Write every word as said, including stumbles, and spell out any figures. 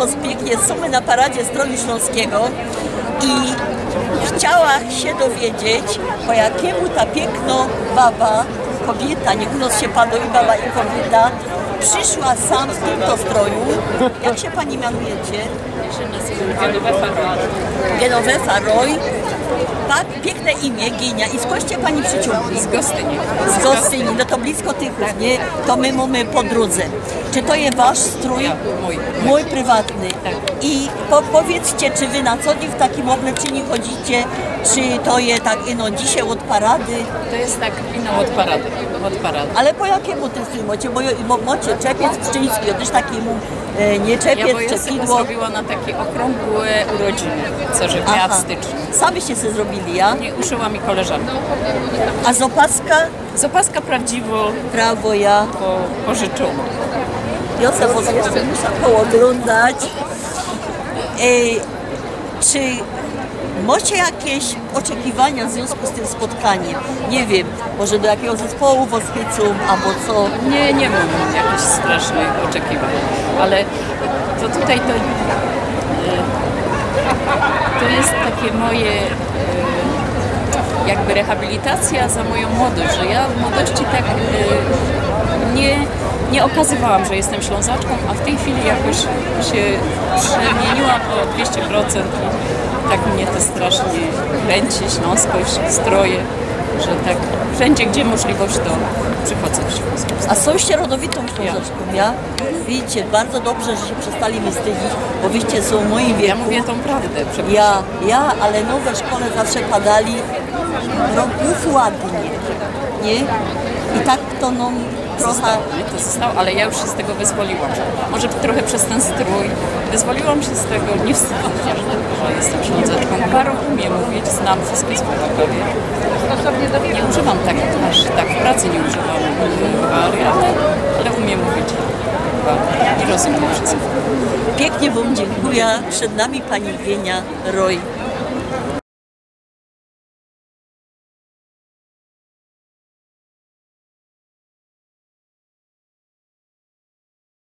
Pięknie, jesteśmy na paradzie stroju śląskiego i chciała się dowiedzieć, po jakiemu ta piękna baba, kobieta, nie unos się panu i baba i kobieta, przyszła sam w tym to stroju. Jak się pani mianujecie? Genovefa Roy. Tak, piękne imię, Ginia. I skądście pani przyciągli? Z Gostyni. Z Gostyni, no to blisko tych, nie? To my mamy po drodze. Czy to jest wasz strój? Mój. Mój prywatny. Tak. I po, powiedzcie, czy wy na co dzień w takim obleczeniu chodzicie? Czy to jest tak, no, dzisiaj od parady? To jest tak, no, od parady. Od parady. Ale po jakiemu ty strój macie? Bo, bo macie czepiec pszczyński, ja też taki mu e, nie Ja czepiec, bo ja sobie czepidło. Zrobiła na takie okrągłe urodziny, co że miała w Aha. Styczniu. Sami ście sobie zrobili, ja? Nie, uszyła mi koleżanka. A z opaska? Z opaska prawdziwą, Prawo, ja. Po, pożyczoną. Józef, muszę pooglądać. Ej, czy macie jakieś oczekiwania w związku z tym spotkaniem? Nie wiem, może do jakiego zespołu was chycą, albo co? Nie, nie mam jakichś strasznych oczekiwań, ale to tutaj to, e, to jest takie moje, e, jakby rehabilitacja za moją młodość, że ja w młodości tak, e, nie, nie okazywałam, że jestem Ślązaczką, a w tej chwili jakoś się przemieniłam o dwieście procent i tak mnie to strasznie kręci, śląskość, stroje, że tak wszędzie, gdzie możliwość, to przychodzę w Śląsk. A są ście rodowitą Ślązaczką, ja? Widzicie, bardzo dobrze, że się przestali wstydzić, bo wyście są w moim wieku. Ja mówię tą prawdę, przepraszam. Ja, ja, ale nowe szkole zawsze padali, no, mów ładnie, nie? I tak to, no, trochę Zostało, nie? To zostało, ale ja już się z tego wyzwoliłam. Może trochę przez ten strój. Wyzwoliłam się z tego, nie wstydzę się, że jestem Ślązaczką. Gwarą umiem mówić, znam wszystkie słowa prawie. Nie używam tak, aż tak w pracy nie używam gwary, ale, ale umiem mówić gwar i rozumiem wszystko. Pięknie wam dziękuję. Przed nami pani Gienia Roy.